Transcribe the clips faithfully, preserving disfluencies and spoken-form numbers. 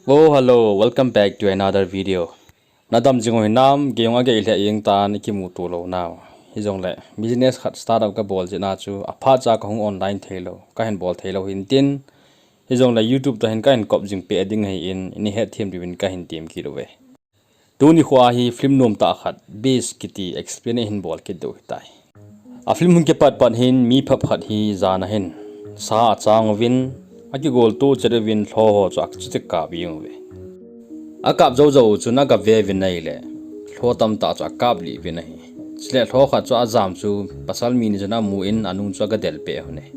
Oh, hello, welcome back to another video. Nadam jing u hinam, kei jong agei lheh jeng tan, ikimuto lou nau. Hijongle business khat startup kabol jeh a chu, aphat cha kahung online theilou, kahin bol theilou hintin. Hijongle YouTube toh hin kahin kop jing peh ding ahin, nei hetthem diuvin kahin tem kit uve. Tuni khoa hi film nomtah khat, Beast kiti explain eihin bol kit diu ahitai. A film hung kipat pat hin mi phaphat hi jan a hin sa achang uvin, akigoltoh chet uvin lho ho chu akichuti kap jeng uve. Akap jou jou chun agave uvin ahile, lho tamtah chu akap lih uvin ahi. Chule lho khat chu ajam chu pasal mi ni chun amun anung chu agadel peh un ahi.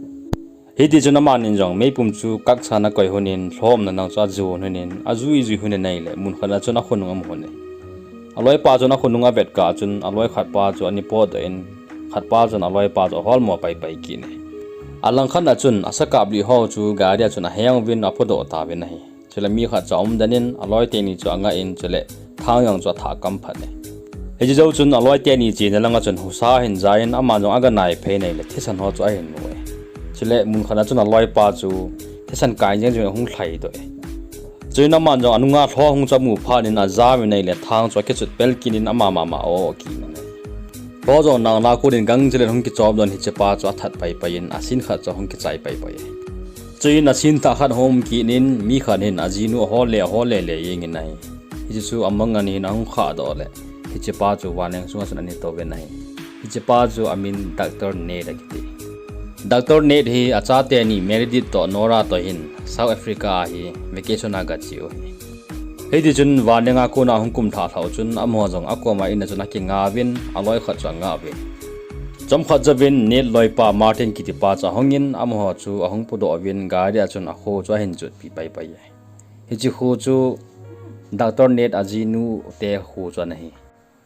Hitichun amanin jong meipum chu kaksan akoi unin, lho umna lang chu ajon unin, ajui jui unin ahile, mun khat a chun akhonung amu uve. Aloipa chun akhonung avet kah chun, aloi khatpa chu ana potdoh in, khatpa chun aloipa chu aholmo paipai kit e. Alangkhat a chun, asa kap lih ho chu gari a chun aheng uvin apodoh tauvin ahi. Chule mi khat chu aumden in, aloi teni chu angah in, chule thang jong chu athah kam phat e. Hiche jou chun aloi teni chena langa chun husa ahin ja in, aman jong aganai phei in ahile, thisan ho chu ahin mu e. Chule mun khat a chun aloipa chu thisan kai jeng jeng ahung lhaidoh e. Chuin aman jong anunga lho hung chu amu phat in ajam in ahile, thang chu akichut pel kit in ama mama o kit in ahi. Lho jong nang la kon in gangchel in hung kichom doh in hichepa chu athat paipai in, asin khat chu ahung kichai paipai e. Chuin asin thah khat ahung um kit in, mi khat hin ajinu ahol le ahol le le jeng in ahi. Hiche chu amang ahin ahung khahdoh le, hichepa chu vanleng sunga chun ana tou uvin ahi. Hichepa chu amin Doctor Nate akiti. Doctor Nate hi achateni Meredith toh Nora toh hin South Africa a hi vacation a gache u ahi. Hitichun vanlenga kona hung kumlhah lhah u chun amaho jong akoma in a chun akinga uvin, aloi khat chu angah uve. Chomkhat jouvin Nate loipa Martin kitipa chu ahungin, amaho chu ahung podoh uvin, gari a chun akho chu ahin chutpi paipai e. Hiche kho chu Doctor Nate ajinu te kho chu ana hi.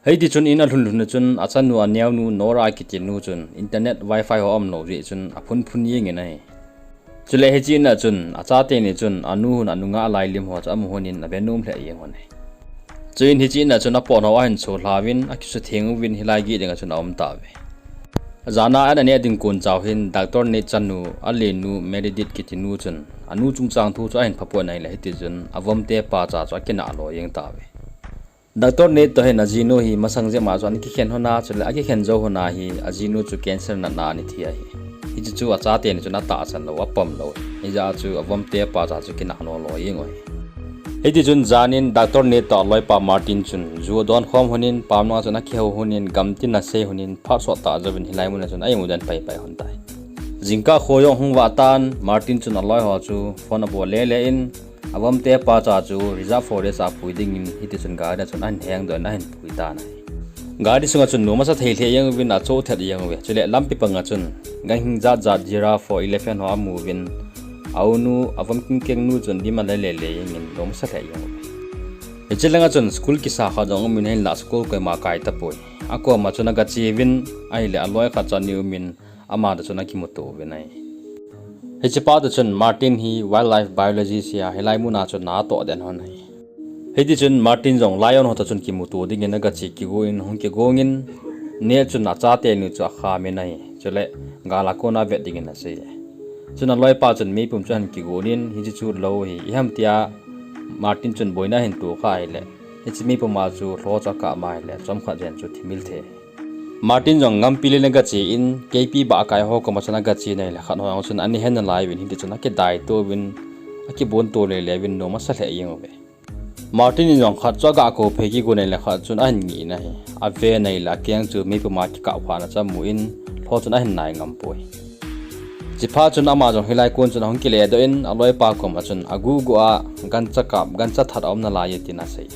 Hitichun in alhun lhun a chun achanu aneonu Nora kitinu chun internet wifi ho aumlou jeh chun aphun phun jeng in ahi. Chule hiche in a chun achateni chun anu hon anunga alai lim ho chu amu hon in ave nom lheh jeng hon ahi. Chuin hiche in a chun apon ho ahin solha uvin akisutheng uvin hilai gih dinga chun aum tauve. Jana an aneh ding kon chau hin Doctor Nate chanu, alenu Meredith kitinu chun anu chungchang thu chu ahin phapon ahile hitichun avomte pacha chu akinah lo jeng tauve. Doctor Nate toh hin ajinu hi masang jep ma chu ana kikhen hon a, chule akikhen jou hon a hi ajinu chu cancer natna ana thi ahi. Hiche chu achateni chun atahsan lou, apom lou. Hijeh a chu avomte pacha chu kinah lo lo jeng u ahi. Hitichun janin Doctor Nate toh aloipa Martin chun ju adon khom hon in, pamlanga chun akihou hon in, gamtin asei hon in, phat sottah jouvin hilai mun a chun a-imu den paipai hon tai. Jingkah kho jong hung vah tan, Martin chun aloi ho chu phone abol lele in, avomte pacha chu reserve forest a pui dingin hitichun gari a chun ahin hengdoh in ahin pui tan ahi. Gari sunga chun nom asa thei lheh jeng uvin achoh thet jeng uve. Chule lampi panga chun ganghing jat jat, giraffe ho, elephant ho amu uvin, aunu, avom kengkengnu chun dim alele le jengin nom asa lheh jeng uve. Hiche langa chun school kisa khat jong umin, hinlah school koima kai tapoi. Akoma chun agache uvin, ahile aloi khat chu ana umin, ama toh chun akimuto uvin ahi. Hichepa toh chun Martin hi wildlife biologist ahi a, hilai muna chun na atoh den hon ahi. Hitichun Martin jong lion ho toh chun kimuto dingin agache kigon, hung kigongin, Nate chun achateni chu akhamin ahi. Chule gal a kona vet dingin asei e. Chun aloipa chun meipum chu ahin kigonin, hiche chu lou hi iham tia Martin chun boina ahin tokha ahile, hiche meipum a chu lho chu akap ma ahile chomkhat jen chu thimil thei. Martin jong ngampi len agache in, keipi bah akai ho koma chun agache in ahile, khat ho jong chun ana hen nalai uvin, hitichun akidaito uvin, akibonto lele uvin, nom asa lheh jeng uve. Martin in jong khat chu agah kou phei kigon ahile, khat chun ahin ngih in ahi. Ave in ahile akeng chu meipum a kikah phat na chu amun, lho chun ahin nai ngam poi. Chuphat chun ama jong hilai kon chun ahung kiledoh in, aloipa koma chun aguhguh a gancha kap, gancha that aum nalai e tin asei.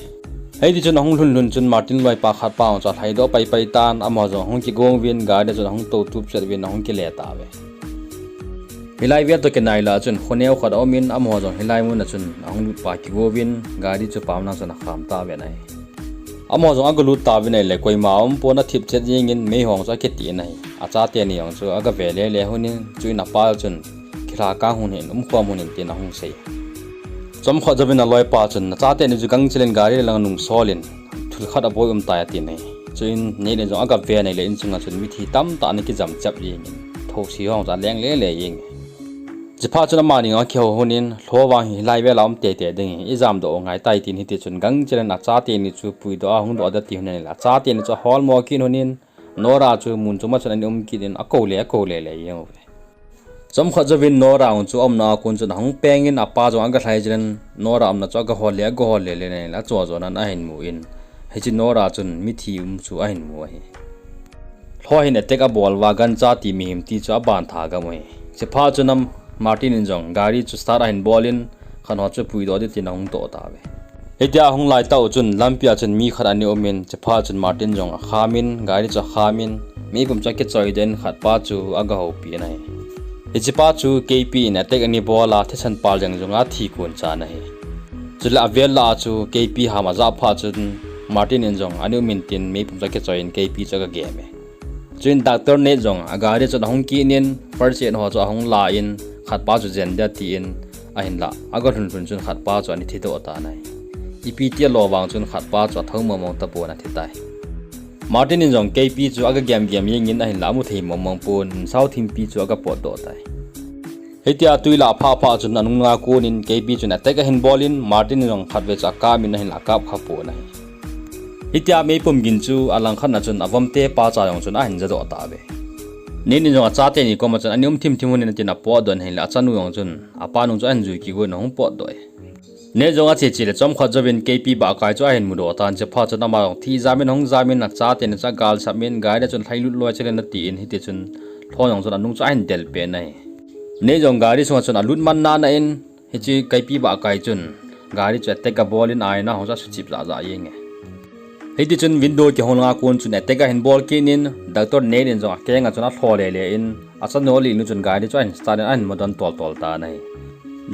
Hitichun ahung lhun lhun chun Martin loipa khatpa jong chu alhaidoh paipai tan, amaho jong ahung kigong uvin, gari a chun ahung toutup chet uvin ahung kile tauve. Hilai vel toh kinai lah a chun khoneo khat aumin, amaho jong hilai mun a chun ahung lutpa kigo uvin, gari chu pamlang chun akham tauve ahi. Amaho jong agalut tauvin ahile koima aumpon, athip chet jengin, meiho jong chu akiti in ahi. Achateni jong chu agave lele hon in, chuin apa chun, khilha kang hon in, umkhom hon in tin ahung sei. Chomkhat jouvin aloipa chun, nachateni chu gangchel in gari lang nungsol in, thil khat aboi um tai atin ahi. Chuin Nate in jong agave in ahile insunga chun mithi tamtah ana kijam chep jengin, thosi ho jong chu aleng lele jenge. Chuphat chun amani jong akihou lhonin, lho vang hi hilai vel a um teitei ding ahi, ijam doh u ngai tai tin hiti chun gangchel in achate ni chu puidoh a hung doh ding ati lhonin ahile, achate ni chu ahol mo kit lhonin, Nora chu mun chom a chun ana um kit in akou le, akou le le jeng uve. Chomkhat jouvin Nora jong chu aumna a kon chun ahung pengin apa jong aga lhai jel in Nora umna chu aga hol le, aga hol le le in ahile achoh jonan ahin mu in, hiche Nora chun mithi um chu ahin mu ahi. Lho hin attack abol uva gancha ti mihem ti chu aban tha gam u ahi. Chuphat chun Martin in jong gari chu start ahin bol in, khat ho chu puidoh ding tin ahung toh tauve. Hitia ahung lai tah u chun lampi a chun mi khat ana um in, chuphat chun Martin jong akham in, gari chu akham in, meipum chu akichoi doh in khat pa chu aga houpi in ahi. Hiche pa chu K P in attack ana bol a, thisan pal jeng jong a thi kon chan ahi. Chule avel lah a chu K P ham ajah phat chun Martin in jong ana um in tin meipum chu akichoi in K P chu aga gem e. Chuin Doctor Nate jong agari chun ahung kit in, first aid ho chu ahung la in, khat pa chu jen ding atin, ahinlah aga lhun lhun chun khat pa chu ana thi doh tan ahi. Ipi ti lou vang chun khat pa chu athou mong mong tapon athi tai. Martin in jong K P chu aga gem gem jeng in ahinlah amu thei mong mong pon, sao thimpi chu aga potdoh tai. Hitia tui lah aphah phah chun anung nunga kon in K P chun attack ahin bol in, Martin in jong khatvei chu akam in ahinlah akap kha pon ahi. Hitia meipum gin chu alangkhat na chun avomte pacha jong chun ahin jadoh tauve. Nate in jong achate ni koma chun ana um thim thim lhonin atin apotdoh in ahile achanu jong chun apa nung chu ahin jui kigon ahung potdoh e. Nate jong ache che le chomkhat jouvin K P bahkai chu ahin mudoh tan, chuphat chun ama jong thi jam in ahung jam in achate ni chu agalsam in gari a chun lhailut loi chelen atin hiti chun lho jong chun anung chu ahin del pen ahi. Nate jong gari sunga chun alut man nan in, hiche K P bahkai chun gari chu attack abol in aina ho chu asuchip jah jah jeng e. Hiti chun window kihong langa kon chun attack ahin bol kit in, Doctor Nate in jong akeng a chun alho le le in, achanu Lee nu chun gari chu ahin start in ahin modon tol tol tan ahi.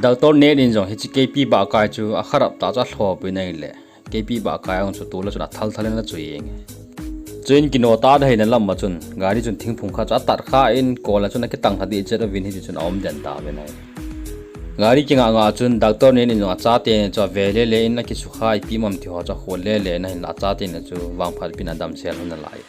Doctor Nate in jong hiche K P bahkai chu akharap tah chu alhopin ahile, K P bahkai jong chu tol a chun athal thal in achu jeng e. Chuin kino tah theina lam a chun gari chun thingphung khat chu atat kha in, kol a chun akitang kha ding chet uvin hiti chun aum den tauvin ahi. Gari kingah ngah chun Doctor Nate in jong achate ni chu ave le le in akisukha ipi um am ti ho chu akhol le le in ahinlah achate ni chu vangphat pin adamsel lhon nalai.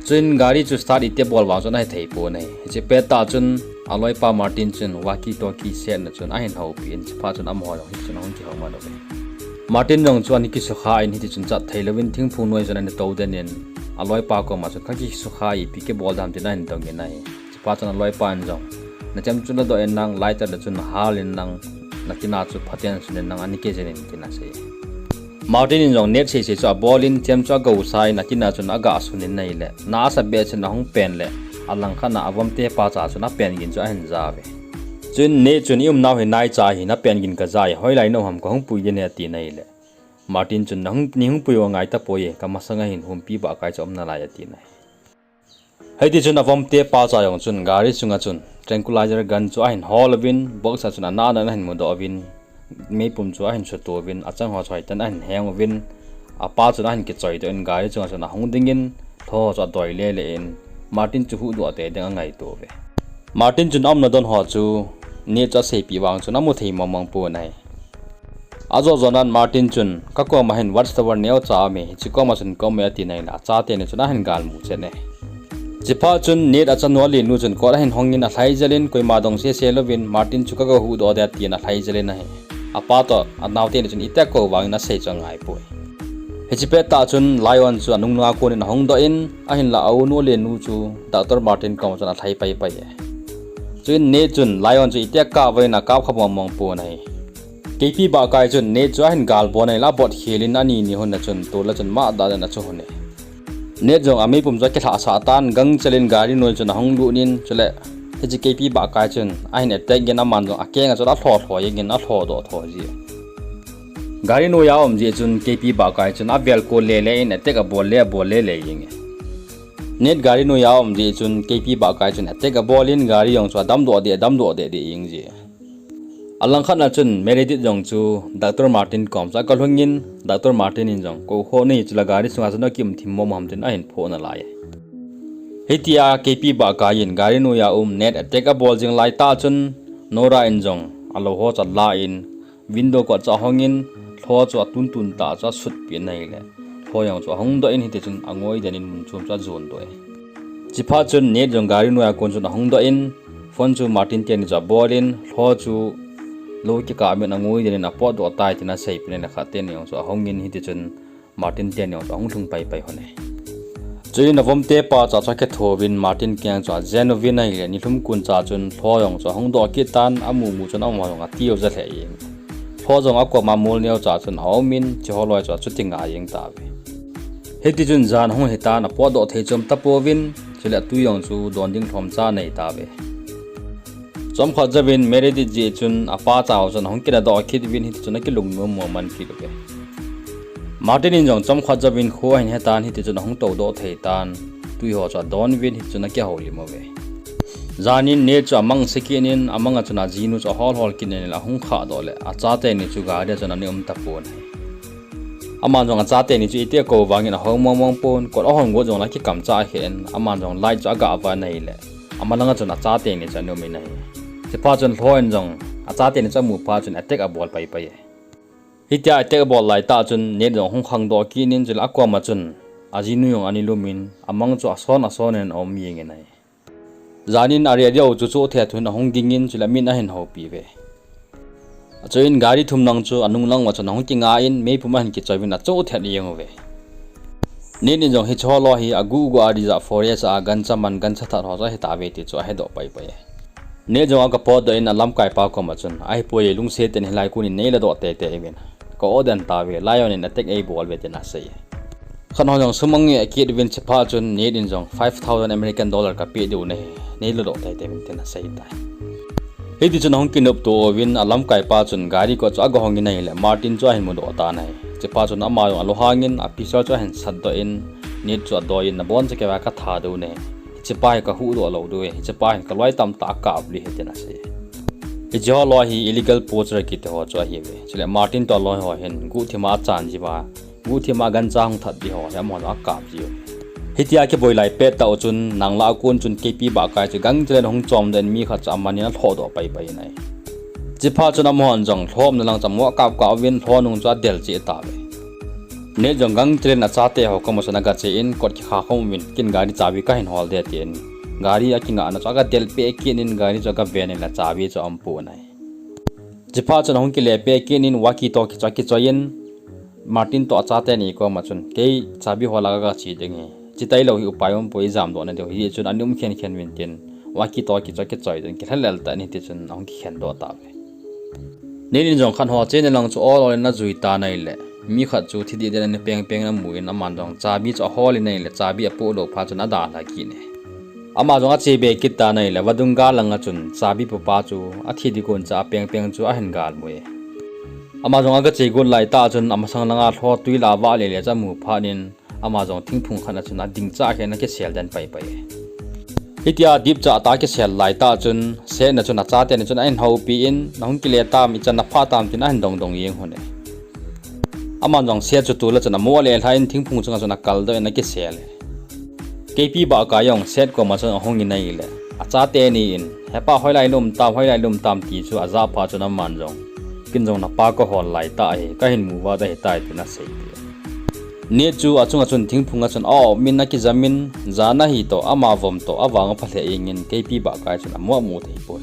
Chuin gari chu start iti bol vang chun ahithei pon ahi. Hiche pettah chun aloipa Martin chun walkie talkie setna chun ahin houpi in, chuphat chun amaho jong hiti chun ahung kihou man uve. Martin jong chu ana kisukha in hiti chun chat thei louvin thingphung noi chun ana tou den in, aloipa koma chun kakisukha ipi kibol ding ham tin ahin dong in ahi. Chuphat chun aloipan jong, nachem chu ladoh in lang, lighter le chun hal in lang, nakin a chu phaten sun in lang, ana kijen in tin asei. Martin in jong Nate seisei chu abol in chem chu agousa in akin a chun aga sun in ahile, na asa beh chun ahung pen le, alangkhat na avomte pacha chun apen gin chu ahin ja uve. Chuin Nate chun, iumnau hi naicha ahi, napen gin kaja e, hoilai na um ham, kahung pui ding ahi atin ahile, Martin chun, nahung, neihung pui u angai tapoi e, kamasanga hin humpi bahkai chu aum nalai atin ahi. Hiti chun avomte pacha jong chun gari sunga chun tranquilizer gun chu ahin hol uvin, box a chun ana ana ahin mudoh uvin, meipum chu ahin suto uvin, achang ho chu hoitah in ahin heng uvin, apa chun ahin kichoi doh in gari chunga chun ahung dingin, lho ho chu adoi le le in, Martin chu huhdoh tei ding angaito uve. Martin chun aumna don ho chu Nate chu aseipeh vang chun amu thei mong mong pon ahi. Ajo jonan Martin chun, kakoma hin watchtower neocha aume, hiche koma chun kaum e atin ahile, achate ni chun ahin galmu chet e. Chuphat chun Nate achanu Lee nu chun kot ahin hongin alhai jel in, koima dong sese louvin, Martin chu kaga huhdoh ding atin alhai jel in ahi. Apa toh anaote ni chun itia kou vangin asei chu angaipoi. Hiche pettah chun Leon chu anung nunga konin ahung doh in, ahinlah aunu Lee nu chu Doctor Martin koma chun alhai pai pai e. Chuin Nate chun Leon chu itia kap uvin akap kha mong mong pon ahi. K P bahkai chun Nate chu ahin galbon ahile abot khel in ani ni lhon a chun tol a chun mah dan in achu lhon e. Nate jong ameipum chu akilhahsah tan gangchel in gari noi chun ahung lut in, chule hiche K P bahkai chun ahin attack in aman jong akeng a chun alho lho jeng in alhodoh tho ji. Gari noi a aum jeh chun K P bahkai chun avel kol le le in attack abol le abol le le jeng e. Nate gari noi a aum jeh chun K P bahkai chun attack abol in gari jong chu adamdoh deh, adamdoh deh deh jeng ji. Alangkhat na chun Meredith jong chu Doctor Martin kom chu aga lhung in, Doctor Martin in jong, kou ho nahi chula gari sunga chun nakium thim mong mong ham tin ahin phoh nalai. Hitia K P bahkai in gari noi a um Nate attack abol jing lai tah chun Nora in jong alou ho chu ala in, window kot chu ahong in, lho chu atun tun tah chu asutpeh in ahile, lho jong chu ahung doh in hiti chun angoi den in mun chom chu ajon doh e. Chuphat chun Nate jong gari noi a kon chun ahung doh in, Phone chu Martin teni chu abol in, Lhaw chu lou kikah a min angui den in apotdoh tai tin asei pin in, akhat teni jong chu ahung in, hiti chun Martin teni jong chu ahung lhung pai pai hon e. Chuin avomte pa chu acha kitho uvin Martin kiang chu ajen uvin ahile, nilhum kun cha chun Lhaw jong chu ahung doh kit tan, amu mu chun amaho jong ati u ja lheh in. Lhaw jong akoma mol neo cha chun aum in, hiche holoi chu achuti ngai jeng tauve. Hiti chun jan ahung hi tan, apotdoh thei chom tapouvin, chule tui jong chu don ding lhom cha nei tauve. Chomkhat jouvin Meredith jeh chun apa cha ho chun ahung kila doh kit uvin, hiti chun akilung nom mo man kit uve. Martin in jong chomkhat jouvin kho ahin he tan, hiti chun ahung tou doh thei tan, tui ho chu adon uvin, hiti chun akihoulim uve. Jan in Ned chu amang se kit in, amang a chun ajinu chu ahol hol kit in ahung khah doh le, acha teni chu gari a chun ana um tapon ahi. Aman jong acha teni chu iti akou vangin ahou mong mong pon, kot ahon got jong le akikam cha ahen, aman jong light chu aga va in ahile, amalanga chun acha teni chu ana um in ahi. Hiche phat chun Lhaw in jong acha teni chu amu phat chun attack abol pai pai e. Hitia attack abol lai tah chun Ned jong ahung khang doh kit in, chule akoma chun ajinu jong ana lum in, amang chu ason ason in aum jeng in ahi. Jan in Aria Dio chu choh thei a thun ahung ging in, chule min ahin houpi uve. Chuin gari thum lang chu anung lang uva chun ahung kinga in, meipum ahin kichoi uvin achoh thet jeng uve. Ned in jong hiche holoi hi aguh guh a dija forest a gancha man gancha that ho chu ahi tauve ti chu ahedoh pai pai e. Ned jong aga potdoh in alamkai pa koma chun, ahipoi e, lungset tah in hilai kon in nei ladoh tei tei uvin. Ka o den tauve, lion in attack eibol uve tin asei e. Khat ho jong sum angeh kit uvin hiche phat chun Ned in jong five thousand American dollar kapeh diu nahi, nei ladoh tei tei uvin tin asei tai. Hiti chun ahung kinopto uvin alamkai pa chun gari kot chu aga hong in ahile Martin chu ahin mudoh tan ahi. Hiche phat chun ama jong alunghang in a pistol chu ahin satdoh in, Ned chu adoi in, naboncha kei uva katha diu nahi. Hiche pa hi kahuhdoh lou diu ahi. Hiche pa hin kaloi tamtah akap lih ahi tin asei. Hiche holoi hi illegal poacher kiti ho chu ahiuve. Chule Martin toh aloi ho hin guhthim a achan jiuva, guhthim a gancha hung that ding ho hi amahon akap jiu. Hitia kiboi lai pettah u chun nang lah a kon chun K P Bahkai chu gangtah in ahung chomdoh in mi khat chu aman in alhohdoh pai pai in ahi. Hiche phat chun amahon jong Lhaw umna lang chu amoh kap kap uvin Lhaw nung chu adel cheh tauve. Ned jong gangtah in achate ho koma chun aga che in, kot kikha khom uvin, ken gari chabi kahin hol ding e tin, gari akingahna chu aga del peh kit in gari chu aga ven in le chabi chu aumpon ahi. Hiche phat chun ahung kile peh kit in walkie talkie chu akichoi in, Martin toh achate ni koma chun, kei chabi hol a kaga che ding ahi. Che tailou hi upai umpoi, ijamdoh nadiu ahi, hijeh chun ana um khen khen uvin tin, walkie talkie chu akichoi in kilhalel tah in hiti chun ahung kikhen doh tauve. Ned in jong khat ho chena lang chu ol ol in ajui tan ahile, mi khat chu thi deh deh in ana peng peng in amu in, aman jong chabi chu ahol in ahile, chabi apoh lou phat chun adalha kit e. Ama jong ache be kit tan ahile, vadung gal langa chun chabi popa chu athi ding kon cha apeng peng chu ahin galmu e. Ama jong aga che got lai tah chun amasang langa Lhaw tui lah a avah le le chu amu phat in, ama jong thingphung khat a chun ading chah khen akisel den pai pai e. Hitia dipchah tah a kisel lai tah chun, Setna chun achate ni chun ahin houpi in, nahung kile tam, ichan naphah tam tin ahin dong dong jeng hon e. Aman jong Set chu tol a chun amoh lelhah in thingphung chunga chun akaldoh in akisel e. K P Bahkai jong Set koma chun ahung in ahile, achate ni in, hepa hoilai na um tam, hoilai na um tam ti chu ajah phat chun aman jong, ken jong napa kahol lai tah ahi, kahin mu vat ahitai tin asei e. Ned chu achunga chun thingphung a chun a-op in akijam in, jan ahi toh, ama vom toh, avang apha lheh jeng in K P Bahkai chun amoh mu thei poi.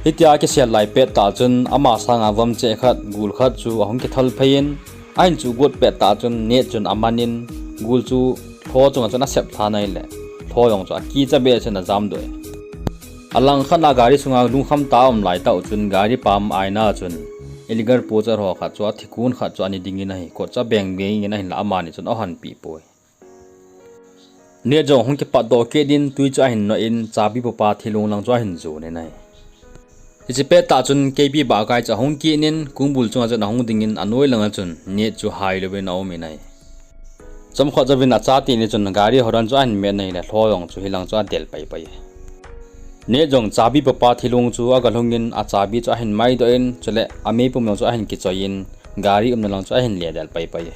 Hitia kisel lai pettah chun ama sanga vom cheh khat, gul khat chu ahung kithol phei in, ahin chuh got pettah chun Ned chun aman in, gul chu Lhaw chunga chun asep lhan ahile, Lhaw jong chu akicha beh chun ajamdoh e. Alangkhat a gari sunga lungkham tah a um lai tah u chun gari pam aina chun illegal poacher ho khat chu athikun khat chu ana ding in ahi, kot chu abeng beng in ahinla amani chun ahonpi poi. Ned jong hung kipatdoh kit in tui chu ahin noh in chabi popa thilong lang chu ahin jon in ahi. Hiche pettah chun K P Bahkai chu ahung kit in kungbul chunga chun ahung ding in anoi langa chun Ned chu hailouvin aum in ahi. Chomkhat jouvin achate ni chun gari horn chu ahin met in ahile Lhaw jong chu hilang chu adel pai pai e. Ned jong chabi popa thilong chu aga lhung in achabi chu ahin maidoh in, chule ameipum jong chu ahin kichoi in, gari umna lang chu ahin ledel pai pai e.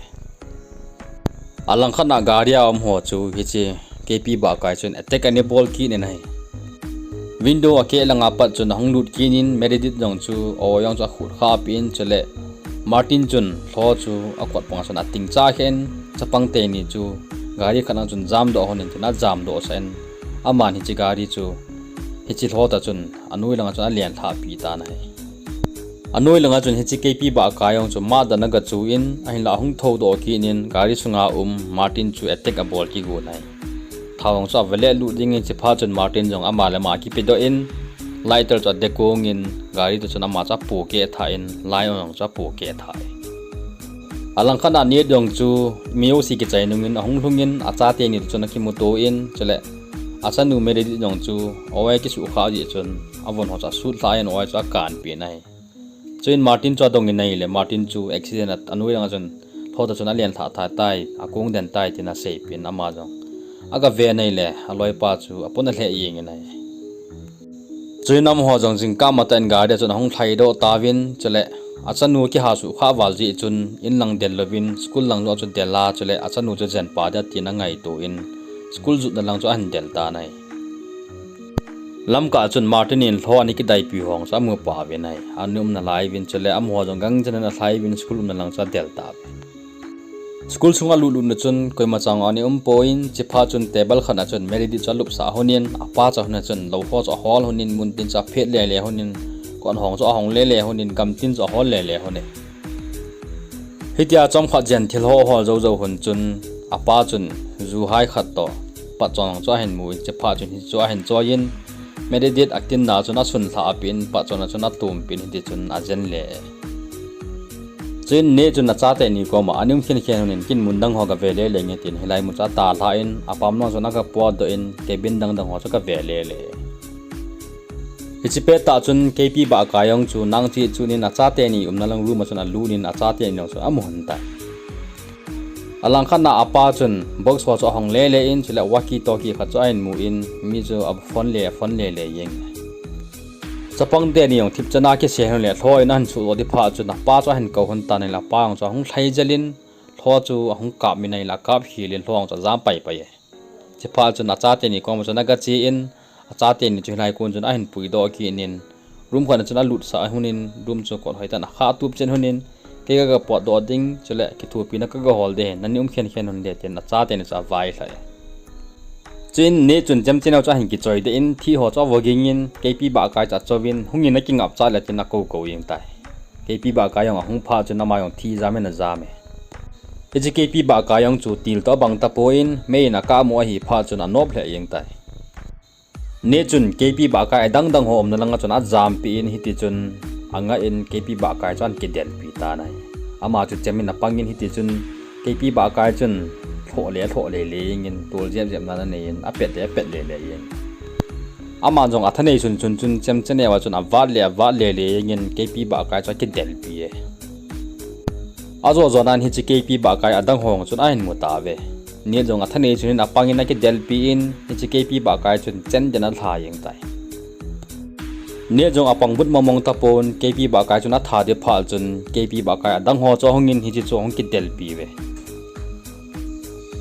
Alangkhat a gari a um ho chu hiche K P Bahkai chun attack ana bol kit in ahi. Window akeh langa pat chun ahung lut kit in Meredith jong chu aw jong chu akhut kha ape in, chule Martin chun Lhaw chu akot panga chun ating chah khen, chapang teni chu gari khat a chun jamdoh hon in tin ajamdoh sah in, aman hiche gari chu hiche lhoh tah chun anoi langa chun alen lhahpi tan ahi. Anoi langa chun hiche Keipi Bahkai jong chu matdan a gachu in, ahinlah ahung thoudoh kit in gari sunga um Martin chu attack abol kigon ahi. Thao jong chu ave le lut dingin, hiche phat chun Martin jong ama le ama akipedoh in, lighter chu adekong in, gari toh chun ama chu apohkeh thah in, light jong chu apohkeh thah e. Alangkhat a Nate jong chu mi jouse kichai nungin ahung lhungin, achate ni toh chun akimuto in, chule achanu Meredith jong chu oi akisuhkhah jeh chun avon ho chu asutlhah in oi chu akanpeh in ahi. Chuin Martin chu adongin ahile, Martin chu accident a anoi langa chun lhoh tah chun alen lhah thah tai, akong den tai tin aseipeh in ama jong agave in ahile, aloipa chu apon alheh jengin ahi. Chuin amaho jong jingkah matah in gari a chun ahung lhaidoh tauvin, chule achanu akiha suhkhah val jeh chun inlang del louvin, school lang joh chu del a, chule achanu chu jenpa dia tin angaito in, school jotna lang chu ahin del tan ahi. Lamkah chun Martin in lhoh ana kidaipi ho chu amu peh uvin ahi. Ana umna lai uvin, chule amaho jong gangchan in alhai uvin school umna lang chu adel tauve. School sunga alut lutna chun koima chang ana umpon, hiche phat chun table khat a chun Meredith chu alupsah lhonin, apa chu ahung chun lou ho chu ahol lhonin, muntin chu aphet lele lhonin, kon ho chu ahong lele lhonin, gamtin chu ahol lele lhon e. Hitia chomkhat jen thil ho ahol jou jou lhon chun, apa chun ju hai khat toh patchon chu ahin mun, hiche phat chun hichu ahin choiyin, Meredith akinna chun asunlhah peh in, patchon a chun atumpeh in, hitichun ajen le e. Chuin Nate chun achate ni koma ana um khenkhen lhonin, keiman mun dang ho gave le lenge tin hilai mun chu atalhan, apam lang chun agapotdoh in, cabin dang dang ho chu agave lele e. Hiche pettah chun Keipi Bahkai jong chu nang cheh chun in achate ni umna lang room a chun alut in achate ni jong chu amu lhon tai. Alangkhat a apa chun box ho chu ahong lele in, chule walkie talkie khat chu ahin mun, mi chu aphone le, aphone lele jeng. Chapang teni jong thipchan a kisel lhon le lhoh in ahin suhdoh ding phat chun apa chu ahin kou lhon tan ahile, apa jong chu ahung lhai jel in, lhoh chu ahung kap in ahile, akap khel in lhoh jong chu ajam paipai e. Hiche phat chun achate ni koma chun agache in, achate ni chu hilai kon chun ahin puidoh kit in, room khat a chun alutsah lhonin, room chu kot hoitah in akhahtup chen lhonin, kei kagapotdoh ding, chule kithopina kagahol ding ahi, nani um khenkhen lhon le tin achate ni chu availhah e. Chuin Nate chun chemchen a chu ahin kichoi deh in, thih ho chu avoging in, Keipi Bahkai chu achouvin, hungin akingapcha le tin akou kou jeng tai. Keipi Bahkai jong ahung phat chun ama jong thih jam in ajam e. Hiche Keipi Bahkai jong chu til toh abang tapon, mei in akap mu ahi phat chun anop lheh jeng tai. Nate chun Keipi Bahkai adang dang ho umna langa chun ajampeh in, hitichun angah in Keipi Bahkai chu ahin kidelpi tan ahi. Ama chu chem in apangin, hitichun Keipi Bahkai chun lhoh le lhoh lele jengin, tol jep jep na anei in, apet le apet lele jeng. Aman jong athanei chun chun chun chemcha neo a chun avat le avat lele jengin Keipi Bahkai chu akidelpi e. Ajo jo nan hiche Keipi Bahkai adang ho chun ahin mu tauve. Nate jong athanei chun in apangin akidelpi in, hiche Keipi Bahkai chun chen den alha jeng tai. Nate jong apang but mong mong tapon, Keipi Bahkai chun atha ding phat chun Keipi Bahkai adang ho chu ahungin hiche chu ahung kidelpi uve.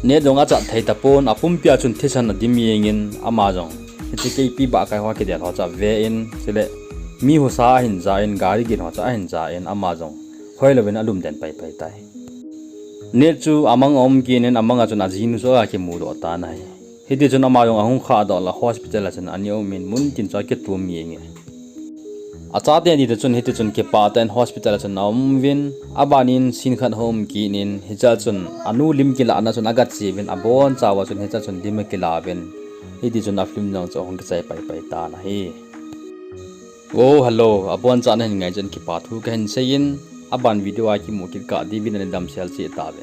Nate jong achat thei tapon, apumpi a chun thisan adim jengin, ama jong hiche Keipi Bahkai ho kidel ho chu aven, chule mi husa ahin ja in, gari gin ho chu ahin ja in, ama jong khoilouvin alum den paipai tai. Nate chu amang a um kit in, amang a chun ajinu chu akimudoh tan ahi. Hitichun ama jong ahung khahdoh le hospital a chun ana um in, muntin chu akitum jenge. Achate ni toh chun hitichun kipah tah in hospital a chun aum uvin, abanin scene khat hung um kit in, hichea chun anu lim kilahna chun agache uvin, abonchauva chun hichea chun lim akilah uvin, hitichun a film jong chu ahung kichai paipai tan ahi. Oh, hello, aboncha nahin ngai chan kipa thu kahin seiyin, aban video a kimu kit kah diuvin nani damsel cheh tauve.